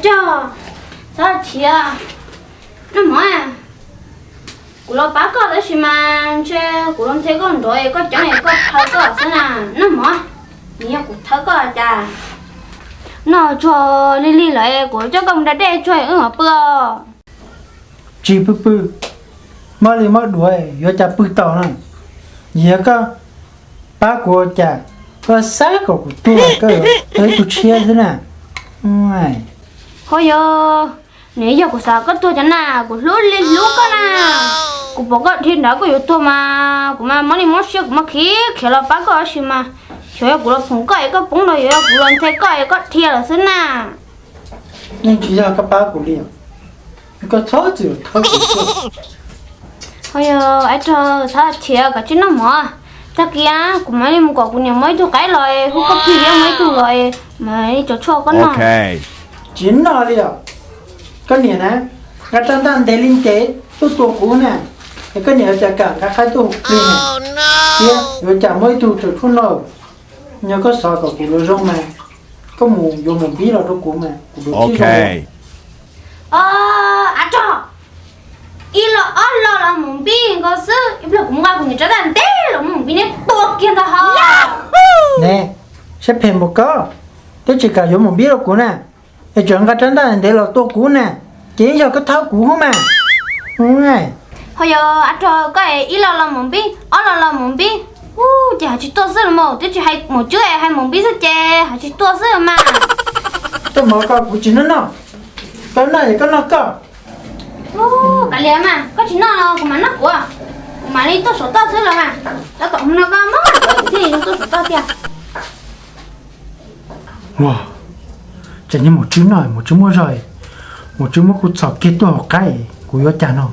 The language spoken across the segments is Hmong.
Rog, txhob khiav. Noj mov, kuv los pab koj tab sis mas ntshe kuv los nthe koj nrov es koj coob es koj thawv koj xwb na. Noj mov, nws yog kuv thawv koj cas. Noj tsuag lig lig lawm kuv coj koj mus da dej tsuag wb mam pw os. Tsis pw pw, mob li mob duav yuav cas pw tau na. Yog koj pab kuv ua cas, koj xav kom kuv tuag koj yuav tau ib tug tshiab xwb na. Ho yog, nws yog kuv xav koj tuag cov na, kuv hlub li hlub koj na. Kuv pom koj dhia nrad koj yuav tuag mas kuv mas mob li mob siab kuv mas khiav khiav los pab koj tab sis mas xyov yog kuv los phoom koj es koj poob los yuav yog kuv los nthe koj es koj dhia lawm xwb na. Yeej tsis yog koj pab kuv li, koj txhob txwm thawb kuv xwb. Ho yog, Ab Rog, txhob khiav, koj tsis noj mov. Tag kis kuv mam li mus kom kuv niam muab ib tug qaib los hu koj plig thiab muab ib tug los mam li cov tshuaj koj noj. Tsis noj li os. Koj niam na, nqa rab ntaj ntev li ntev tuaj tua kuv na, es koj niam yuav cas kam nqa qaib tuaj hu plig na. Thiab yuav cas muab ib tug cov tshuaj noj. Yog koj xav kom kuv yuav zoo mas koj mus yuav mus npib los rau kuv mas kuv yuav tib zoo. Ab Rog, ib lo ob lo los mus npib nkaus xwb, ib pliag kuv nqa kuv niam rab ntaj ntev los mus npib neb tua kiag ntag ho. Ne, siab phem npaum koj, twb tsis kam yuav mus npib rau kuv na, es tseem nqa rab ntaj ntev los tua kuv na, ces yeej yog koj thawb kuv hub mas. Ho yog, Ab Rog, koj ib lo los mus npib, ob lo los mus npib, ub, ces hais tsis tuaj xwb los mas, twb tsis hais mus tswb es hais mus npib xwb ces hais tsis tuaj xwb mas. Tuaj mov ko kuv tsis noj noj, koj noj es koj noj koj. Kav liam mas, koj tsis noj los kuv mam noj kuv, kuv mam li tuaj saum toj xwb los mas, tab tom hnub no koj mob kuv thiaj li tuaj saum toj tiag. Ua, cas nyob mus tswb noj mus tswb muaj zog, mus tswb muab kuv txhom kiag tuaj hauv qab, kuv yuav cas no?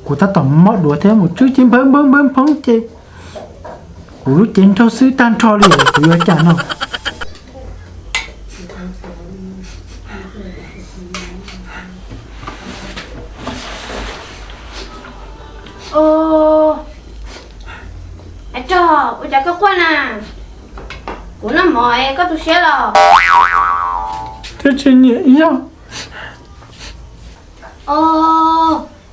Kuv tab tom mob duav thiab mus tswb ces npawv npawv npawv nphoob ces kuv lub cev nraug xwb tag nrho li, kuv yuav cas no? Ab Rog, ua cas koj quaj na? Kuv noj mov es koj tu siab los? Twb tsis nyiam ib zaug.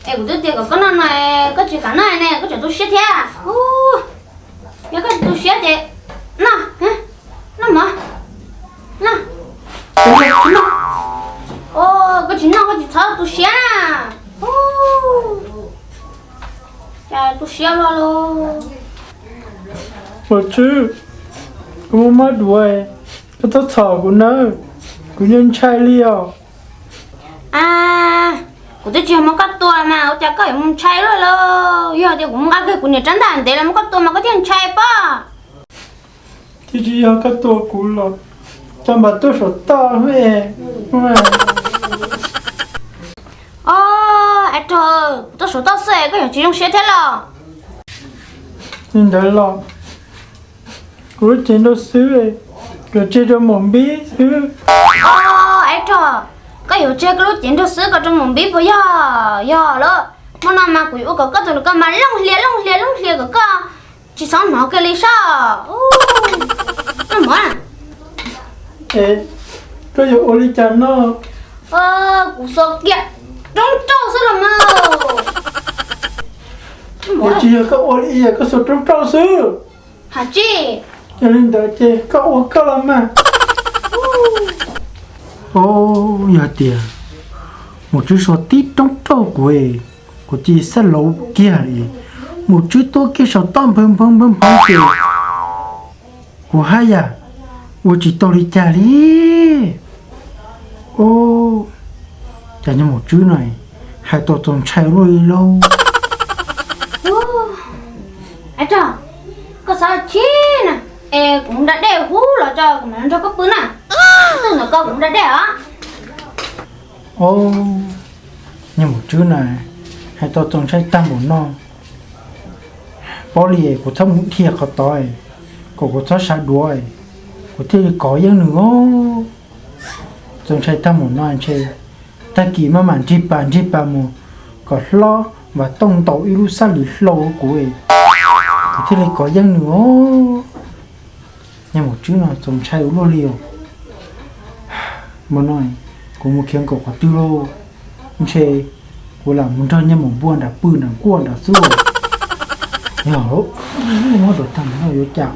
Es kuv twb tias kom koj noj no es koj tsis kam noj ne, koj tseem tu siab thiab. Yog koj tu siab ces noj, noj mov, noj. Koj tsis noj koj tsis txhob tu siab na. Cas tu siab luaj li. Mus tswb, kuv mob mob duav, koj txhob txhom kuv nawb, kuv nyuaj ntshai li os. A, kuv twb tsis yog muab koj tua mas ua cas koj yuav mus ntshai luaj li? Yog tias kuv mus nqa kiag kuv niam rab ntaj ntev los muab koj tua mas koj thiaj ntshai pob. Twb tsis yog koj tua kuv los, coj npawg tuaj saum toj. Os, Ab Rog, tuaj saum toj xwb es koj yuav tsis zoo siab thiab los? Li ntawd los, kuv lub cev nraug xwb, yuav tseg rau mus npib xwb. Os, Ab Rog, koj yuav tseg koj lub cev nraug xwb koj rau mus npib puas yog? Yog lawm, hmo no mas kuv yuav ua kom koj tus nus koj mas looj hlias looj hlias looj hlias kom koj tsis txhob hnov kiag li saib. Noj mov. Es koj yuav ua li cas no? Kuv xuas kiag roob rauj xwb los mas. Yuav tsis yog koj ua li, koj xuas roob rauj xwb. Hais tsis. Yog li ntawd ces koj ua koj los mas. Os, yog tias mus tswb xuas tib roob rauj kuv, kuv cia li xab laus kiag li. Mus tswb tuaj kiag saum toj npawg npawg npawg npawg ces kuv haj yam ua tsis tau li cas li. Os, cas nyob mus tswb no hais tau txaus ntshai luaj li lauj. Ab Rog, koj txhob chim na, es kuv mus da dej huv los tso kuv mam nrog koj pw na. Ntawm koj kuv mus da dej os. Os, nyob mus tswb na, hais tau txaus ntshai tag npaum no. Pob li kuv txhob mus dhia qhov tod, kom kuv txhob sawv duav, kuv thiaj li kov yeej nws os. Txaus ntshai tag npaum no ntshe tag kis maj mam nrig pas nrig pas mus kom hlob vam tooj ntaus ib lub xab lim hlau rau kuv, kuv thiaj li kov yeej nws os. Nyob mus tswb no txaus ntshai ua luaj li os. Hmo no kuv Kuv mus khiav nkaum qhov twg lauj? Ntshe kuv lam mus nrog Nyiaj Maum Npua nram pw nram nkuaj nram xwb. Yog, muab dua tag no yuav cas?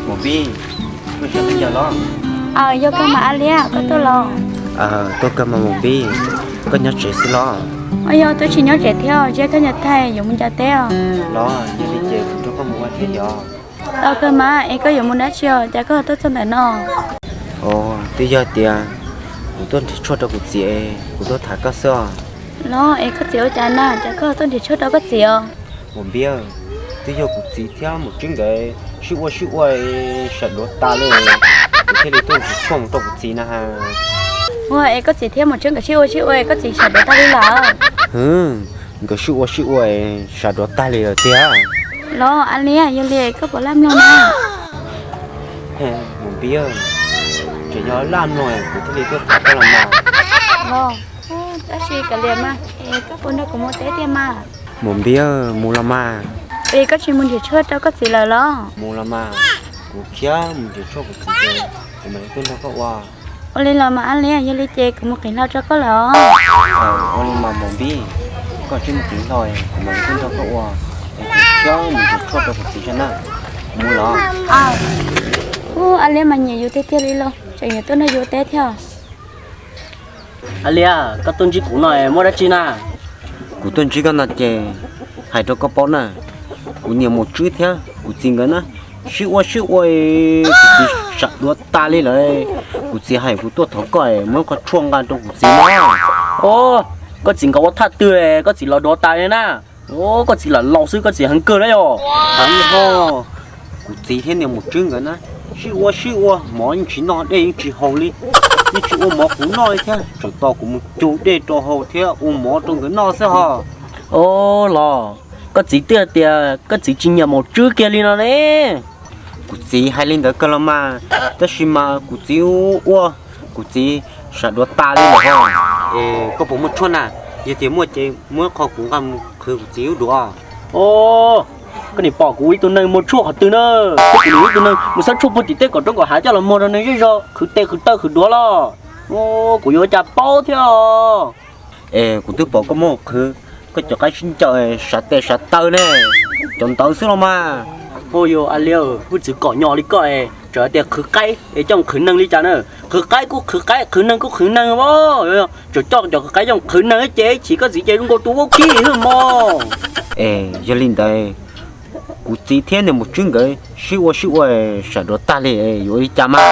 Maum Npib, koj sab teb ncaws los? Aw, yog kawg mas A Liab, koj tuaj los? Aw, tuaj kawg mas Maum Npib, koj nyob tsev xwb los? Aw, yog twb tsis nyob tsev thiab, ziab koj nyob thaij yuav mus ncav teb os. Los, yog li ces kuv nrog koj mus ua thiab yog. Tau kawg mas, es koj yuav mus dab tsi os, cas koj tuaj txog ntawm no? Os, twb yog tias kuv tuaj nrhiav tshuaj rau kuv txiv, kuv tuaj tham koj xwb os. Los, es koj txiv ua cas na, cas koj tuaj nrhiav tshuaj rau koj txiv os? Maum Npib, twb yog kuv txiv thiab Maum Tswb nkawd sib ua sib ua, sam duav tas li, kuv thiaj li tuaj nrhiav tshuaj mus rau kuv txiv na has. Ua, es koj txiv thiab Maum Tswb nkawd sib ua sib ua, koj txiv sam duav tas li lawm? Hwv, nkawd sib ua sib ua, sam duav tag li lawm tiag. Los, A Liab, yog li koj puas laj mloog na? Maum Npib, tseem yog laj mloog kuv thiaj li tuaj tham koj los mas. Los, tab sis kav liam mas, es koj puas nrog kuv mus teb tiag mas? Maum Npib, mus los mas. Es koj tsis mus nrhiav tshuaj rau koj txiv lawm los? Mus los mas, kuv khiav mus nrhiav tshuaj kuv txiv ces kuv mam li tuaj nrog koj ua. Ua li los mas A Liab, yog li ces kuv mus qiv hlau rau koj lawm os. Ua li mas Maum Npib, koj tsis mus qiv hlau, kuv mam li tuaj nrog koj ua, es kuv khiav mus nrhiav tshuaj rau kuv txiv tso na. Kuv mus los. Ub, A Liab mas nyiam yus tiag tiag li los, tseem yuav tuaj nrog yus ua teb thiab. A Liab, koj tuaj ntsib kuv no muaj dab tsi na? Kuv tuaj ntsib koj no ces hais rau koj paub na, kuv niam Maum Tswb thiab kuv txiv nkawd na, sib ua sib ua, kuv txiv sam duav tas li lawm. Kuv txiv hais kuv tuaj thov koj muab qhov tshuaj nqa rau kuv txiv no. Os, koj txiv nkawd ua thaj twg koj txiv los duav tas li na? Os, koj txiv lam laus xwb koj txiv heev kawg na yog. Heev ho, kuv txiv thiab niam Maum Tswb nkawd na, sib ua sib ua mov yeej tsis noj dej yeej tsis haus li, yeej tsis ua mov kuv noj li thiab, tseem tos kuv mus cug dej rau haus thiab ua mov rau nkawd noj xwb ho. Os los, koj txiv twb tias koj txiv tsis nyiam Maum Tswb kiag li no ne. Kuv txiv hais li ntawd kawg los mas, tab sis mas kuv txiv ua kuv txiv sam duav tas li lawm ho. Es koj puas muaj tshuaj na? Yog tias muaj ces muab qho kuv nqa mus qhwv kuv txiv lub duav. Os, koj nim pom kuv ua ib tug neeg muaj tshuaj qhov twg na? Kuv nim ua ib tug neeg mus xab tshuaj puag tim tej kaum roob kaum hav coj los muag rau neeg zej zog qhwv tes qhwv taw qhwv duav los. Kuv yuav ua cas paub thiab os? Es kuv twb pom koj muab qhwv, koj cov qaib sib ncaws sav tes sav taw ne, cov ntawd xwb los mas. Ua yog A Liab, hwj txwv kom nyo li koj es tseem hais tias qhwv qaib es coj qhwv neeg li cas na? Qhwv qaib kuj qhwv qaib, qhwv neeg kuj qhwv neeg as. Tseem coj cov qhwv qaib coj qhwv neeg ces ib chim koj txiv ces zoo nkaus tus vaub kib hwj mos. Es yog li ntawd, kuv txiv thiab niam Maum Tswb nkawd sib ua sib ua sam duav tag li, yuav ua li cas mas?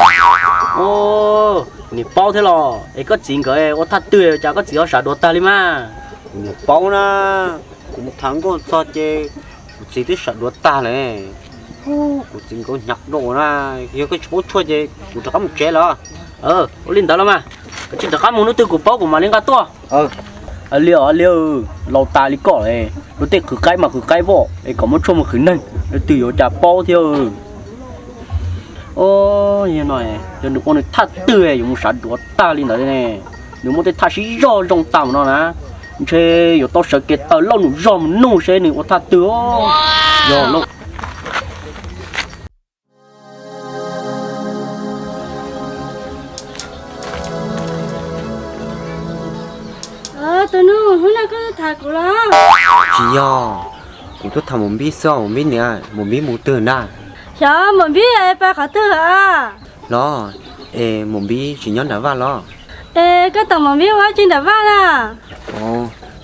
Kuv nim paub thiab los, es koj txiv nkawd ua thaj twg cas koj txiv ho sam duav tag li mas? Kuv nim paub na, kuv mus tham nkauj txog ces kuv txiv twb sam duav tag lawm. Kuv txiv nkawd hnyav rau na, yog koj tsis paub tshuaj ces kuv rov qab mus tsev lawm. Ua li ntawd los mas, koj tsis rov qab mus hnub twg kuv paub kuv mam li nqa tuaj. Liaj, liaj, laus tas li koj, luag tej qhwv qaib mas qhwv qaib pom es kom muab tshuaj mus qhwv neeg, leej twg yuav cas paub thiab. Os, yog no, yog nws ua nws thaj twg yuav mus sam duav tag li ntawd ne. Nws muaj tej thaj siv zog zoo tag mus no na, ntshe yuav tau sawv kev taws lauj num zog mus nug seb nws ua thaj twg. Yog lauj. Tus nug, hnub no koj tuaj tham kuv los? Tsis yog, kuv tuaj tham Maum Npib xwb os Maum Npib niam. Maum Npib mus twg na? Xyov Maum Npib pais qhov twg a? Los, es Maum Npib tsis nyob nram vaj los? Es koj tom Maum Npib ua dab tsi nram vaj na?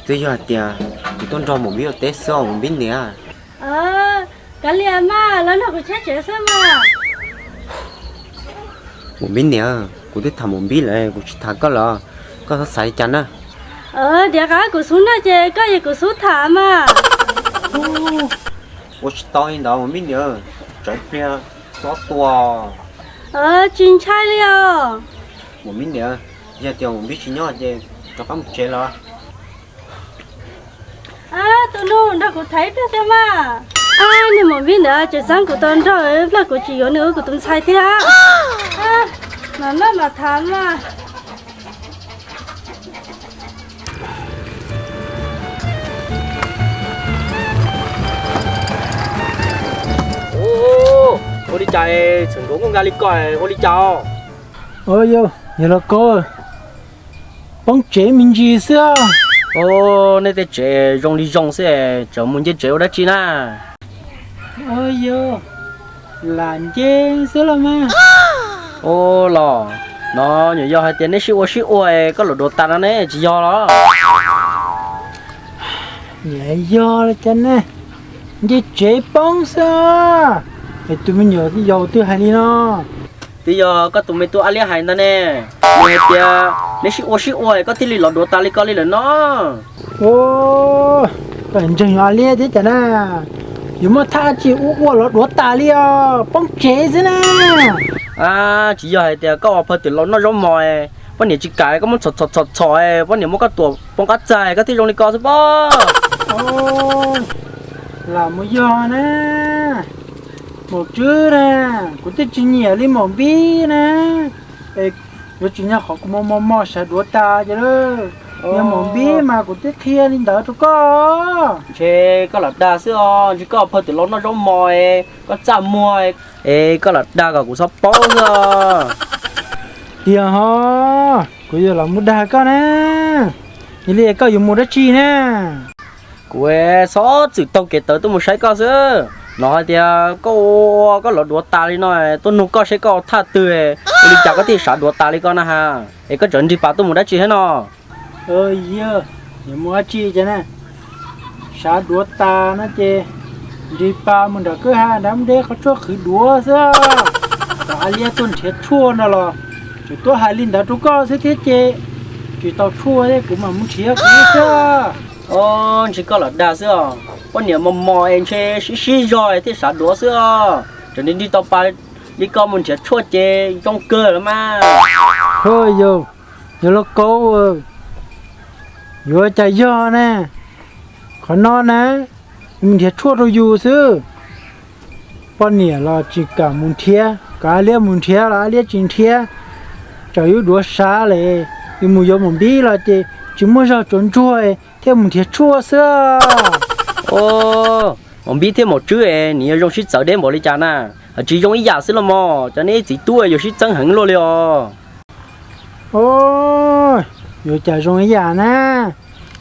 Twb yog hais tias kuv tuaj nrog Maum Npib ua teb xwb os Maum Npib niam. Kav liam mas, los nrog kuv tshaib tsev xwb mas. Maum Npib niam, kuv twb tham Maum Npib lawm, kuv tsis tham koj lawm, koj txhob xav li cas na. Tiam sis kuv xub noj ces koj yog kuv xub tham mas. Ua tsis tau li ntawd Maum Npib niam, tsam pliag xob tua. Tsis ntshai li os. Maum Npib niam, yog tias Maum Npib tsis nyob ces rov qab mus tsev los. Tus nug, nrog kuv tham ib pliag thiab mas. Niag maum npib ntawd tseem xav kuv tau nrauj, nplaj kuv tsis yuav nws ua kuv tus ntxhais thiab. Mam noj mam tham mas. Ua li cas txawm ntuav nkauj nkag li ko, ua li cas os? Yog los koj poob tsev me ntsis xwb. Nej tej tsev zoo li zoo xwb, tseem mus nce tsev ua dab tsi na? Yog lam nce xwb los mas. Ua los, no nyuam yog hais tias neb sib ua sib ua koj los duav tas no ne, tsis yog los? Niam yog li cas ne, nce tsev poob xwb. Es tus me nyuam yaus twb hais li no. Twb yog koj tus me tub A Liab hais ntag ne, nws hais tias neb sib ua sib ua koj thiaj li los duav tas li ko li lawm no. Koj ntseeg yog A Liab thiab cas na, yuav muaj thaj tsis ua ua los duav tas li os, poob tsev xwb na. Tsis yog hais tias koj ua phaw twm laus noj zaub mos, poj niam tsis kam koj muab txhom txhom txhom txhom, poj niam muab koj tuam poob qab txag koj thiaj zoo li ko xwb pob. Lam mus yog na, maum tswb na, kuv twb tsis nyiam li maum npib na. Es yuav tsis yog qhov kuv mos mos mos sawv duav tas ces, yog maum npib mas kuv twb qhia li ntawd rau koj. Ntshe koj lam dag xwb os, ntshe koj phaw twm laus noj zaub mos, koj txaj muag, es koj lam dag kom kuv txhob paub xwb os. Tiag ho, kuv yuav los mus dag koj na. Yog li koj yuav mus dab tsi na? Kuv txhob txwm taug kev tawv tuaj mus saib koj xwb. Hnov hais tias koj ua koj los duav tas li no, tuaj nug koj seb koj thaj twg, ua li cas koj thiaj sawv duav tas li ko na has? Es koj tseem nrig pas tuaj mus dab tsi thiab no? Yog yuav mus dab tsi ces na, sawv duav tas no ces nrig pas mus nram kwj ha nrad mus de qhov tshuaj qhwv duav xwb. Kom A Liab tuaj nrhiav tshuaj no los tseem tuaj hais li ntawd rau koj xwb thiab ces, tsis tau tshuaj thiab kuv mam mus nrhiav kuv xwb. Ntshe koj lam dag xwb os, poj niam mos mos es ntshe sib sib zog thiaj sawv duav xwb os. Tseem nrig tau pas li koj mus nrhiav tshuaj ces zoo kawg los mas. Yog los kau, yuav cas yog ne, qhov no na, mus nrhiav tshuaj rau yus xwb. Poj niam los tsis kam mus nrhiav, kom A Liab mus nrhiav los A Liab tsis nrhiav. Tsam yus duav sav lawm, yus mus yuav maum npib los ces tsis muaj zog tsuav ntsuag thiaj mus nrhiav tshuaj xwb. Maum npib thiab maum tswb es nws yuav zoo sib txawv deb npaum li cas na? Tsis zoo ib yam xwb los mas, cov neb txiv tub yuav sib txeeb heev luaj li os. Yuav cas zoo ib yam na,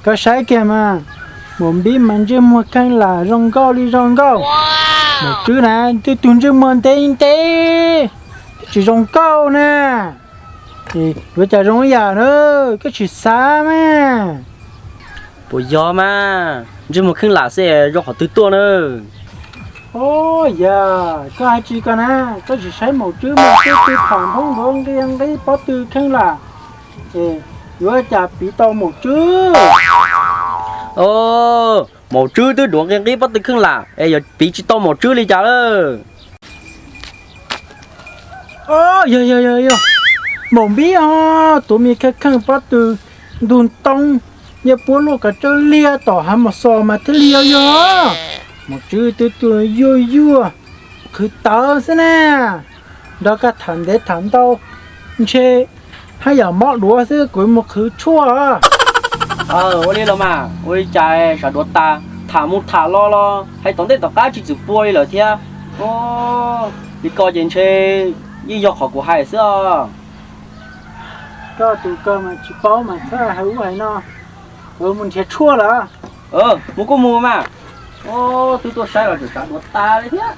koj saib kiag mas, maum npib mas ntsej muag kheej lam zoo nkauj li zoo nkauj. Maum tswb na, twb tug ntsej muag ntev ntev, tsis zoo nkauj na. Yuav cas zoo ib yam na, koj tsis xav mas. Puas yog mas, ntsej muag kheej lam xwb zoo qhov twg tuaj na? Yog koj hais tsis koj na, koj tsis saib maum tswb mas, twb tug tham nphoob nrov nqi nqib pob tw kheej lam, yuav cas piv tau maum tswb? Maum tswb twb duav nqi nqib pob tw kheej lam es yuav piv tsis tau maum tswb li cas lawm? Yog yog yog, maum npib os, tus me kheej kheej pob tw ntug ntoo, nyiaj puab luaj kav tsawb liag tom hav mos xos mas thiaj li yog yog. Maum tswb twb tuaj yuag yuag qhwv tawv xwb na. Nrog koj tham ntev tham ntau, ntshe haj yam mob duav xwb, kuv mus qhwv tshuaj. Ua li los mas, ua li cas sawv duav tas, tham mus tham los los hais tom ntej tom qab tsis txwm pua li lawm thiab. Li ko ces ntshe yeej yog qhov kuv hais xwb os. Koj tus koj mas tsis paub mas txhob hais ub hais no, kuv mus nrhiav tshuaj lawm. Mus kuj mus mas. Twb tuaj saib los tseem sawv duav tas li thiab.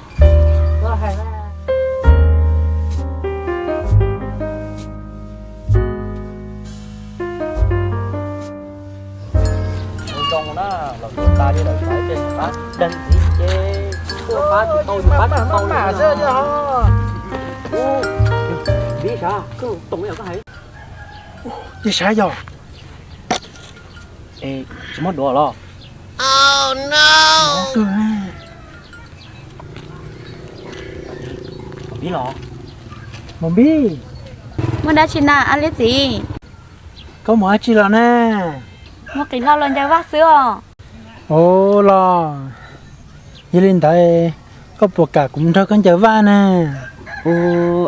Zoo na, los mus tas li lawm, xav tias pab dag ntxiv ces tuaj pab tsis tau, yus pab tsis tau li na. Ub, Vib, sav koj toom yog koj hais. Ces sav yog tsis muaj duav los? Maum npib, muaj dab tsi na Ab Liab txiv? Koj mus dab tsi los ne? Mus qis hlau los ncaws vaj xwb os. Ua los, Yog li ntawd, koj puas kam kuv mus nrog koj ncaws vaj na?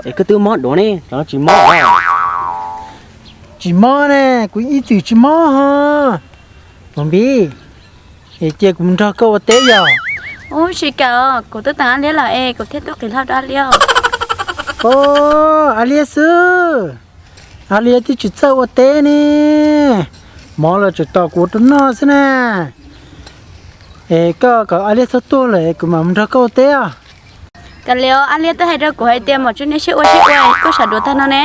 Es koj twb mob duav ne, tsis mob? Tsis mob ne, kuv ib txwm tsis mob ho. Maum Npib, es cia kuv mus nrog koj ua teb yom? Ub, tsis kam os, kuv twb teem Ab Liab lawm es kuv thiaj tuaj qhia hlo rau Ab Liab. Ab Liab xwb, Ab Liab twb tsis txawj ua teb ne. Mov los tseem tos kuv rau noj xwb na. Es koj kom Ab Liab txhob tuag lawm kuv mam mus nrog koj ua teb os. Kav liam, Ab Liab twb hais rau kuv hais tias Maum Tswb niam sib ua sib ua, koj xav duav tag no ne.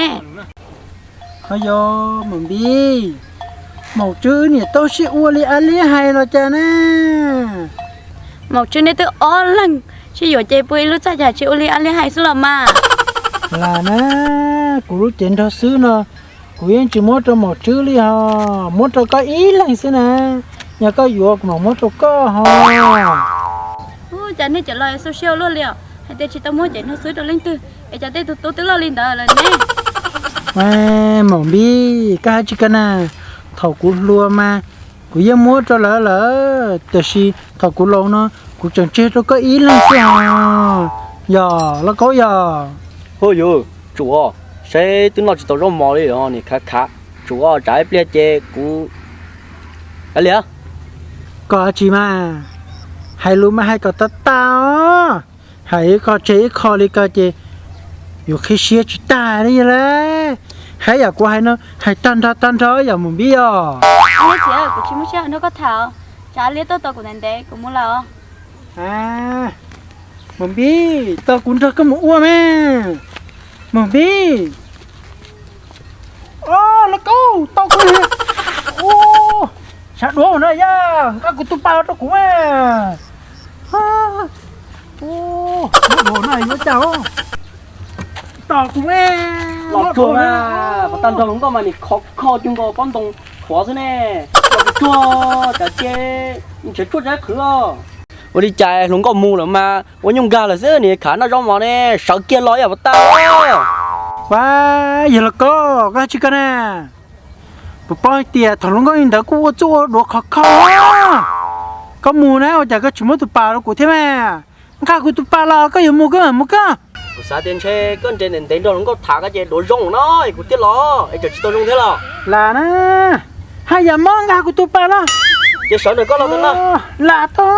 Ho yog Maum Npib, Maum Tswb niam tau sib ua li Ab Liab hais los cas na? Maum Tswb niam twb ob leeg sib yuav ces pw ib lub txaj cas tsis ua li Ab Liab hais xwb los mas. Lam na, kuv lub cev nrog xwb no, kuv yeej tsis muab rau Maum Tswb li ho, muab rau koj ib leeg xwb na. Yog koj yuav kuv mam muab rau koj ho. Ub, cas nej cov laus social luaj li os, hais tias tsis tau muab cev nrog xwb rau leej twg es cas tej tus tub twb loj li ntawd lawm ne. Maum Npib, koj hais tsis koj na, thaum kuv hluas mas kuv yeej muab rau lawv lawm, tiam sis thaum kuv laus no kuv tseem tseg rau koj ib leeg xwb os. Yog los Kaub yog? Hu yuv, tsum os, saib twb noj tsis tau zaub mov li os, nim khav khav, tsum os, tsam ib pliag ces kuv... Kav liam, koj tsis mas, hais lus mas hais kom tag tag os, hais ib qho tseg ib qho li ko ces yus qhib siab tsis tag li lawm. Hais yam kuv hais no hais tag nrho tag nrho yom Maum Npib os. Ab Liab txiv, kuv tsis muaj sij hawm nrog koj tham, tsam Ab Liab tuaj tos kuv ntev ntev kuv mus lawm os. Maum Npib, tos kuv nrog koj mus ua mas. Maum Npib. Los Kaub, tos kuv. Ub, sab duav na yog, nqa kuv tus pas los rau kuv mas. Ub, duav na yuav cas, tos kuv mas. Los tsuag mas, pas tag nrho hluas nkauj mas nim khov kho cuag nkaus pob ntoo qhuav xwb ne. Los tsuag, cas ces ntshav tsuag tsaib qhwv os. Ua li cas hluas nkauj mus lawm mas ua nyuj nkag lawm xwb, nim khav noj zaub mov ne, sawv kiag los ib yam pas tag. Ua, yog los Kaub, koj hais tsis koj na, puas paub hais tias thaum hluas nkauj li ntawd kuj ua txuj ua duav khov kho. Koj mus na ua cas koj tsis muab tus pas rau kuv thiab mas. Nqa kuv tus pas los koj yuav mus koj mus koj. Kuv xav tias ntshe koj nres ntev ntev nrog hluas nkauj tham koj ces duav zoo no es kuv thiaj los es tseem tsis tau zoo thiab los. Lam na, haj yam mob nqa kuv tus pas los. Ces sawv ntawm koj los ntawm no. Lam tau.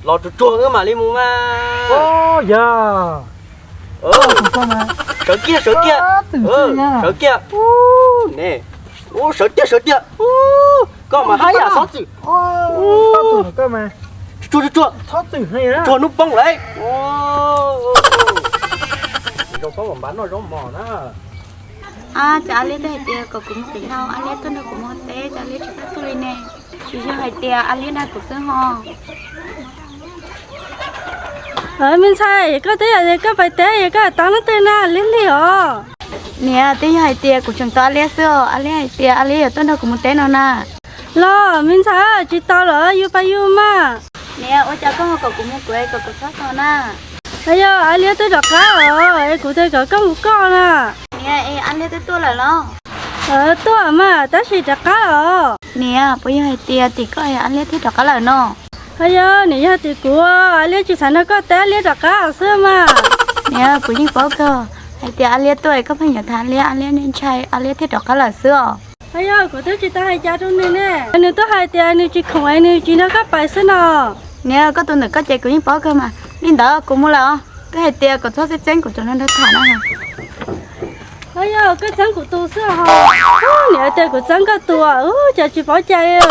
Los tsuag tsuag wb mam li mus mas. Yog. Sawv kiag sawv kiag. Sawv kiag. Ub, sawv kiag sawv kiag. Koj mas haj yam xob txwm. Tsuag tsuag tsuag. Tsuag hnub poob lawm. Zoo poob mam npaj noj zaub mov na. Ab, cas Ab Liab twb hais tias kom kuv mus qhia hlo, Ab Liab tuaj nrog kuv mus teb, cas Ab Liab tsis tau tuaj li ne? Tsis yog hais tias Ab Liab dag kuv xwb ho. Me ntxhais, koj twb yog koj pais teb, koj tau leej twg na, Liab Lig os? Niam, twb yog hais tias kuv tseem tau Ab Liab xwb os, Ab Liab hais tias Ab Liab yuav tuaj nrog kuv mus teb no na. Los me ntxhais, tsis tau los yus pab yus mas. Niam, ua cas koj ho kom kuv mus kuv es kom kuv txhob tau na? Yog Ab Liab twb rov qab os, es kuv thiaj kom koj mus koj na. Niam, es Ab Liab twb tuaj lawm los? Tuaj mas, tab sis rov qab os. Niam, puas yog hais tias tim koj es Ab Liab thiaj rov qab lawm no? Yog, niam, yog tim kuv, Ab Liab tsis xav nrog koj teb, Ab Liab rov qab xwb mas. Niam, kuv yeej paub kawg hais tias Ab Liab tuaj es koj pheej yuav tham Ab Liab, Ab Liab ntshai, Ab Liab thiaj rov qab lawm xwb os. Yog, kuv twb tsis tau hais cas rau nws ne. Nws twb hais tias nws tsis khoom es nws tsis nrog koj pais xwb no. Niam, koj tus ntawm koj ces kuv yeej paub kawg mas. Li ntawd kuv mus lawm os. Twb hais tias kom txhob txeeb txeeb kuv cov no nrog tham na. Yog, koj txeeb kuv tus xwb ho. Niam tias kuv txeeb koj tus, cas tsis paub cai li.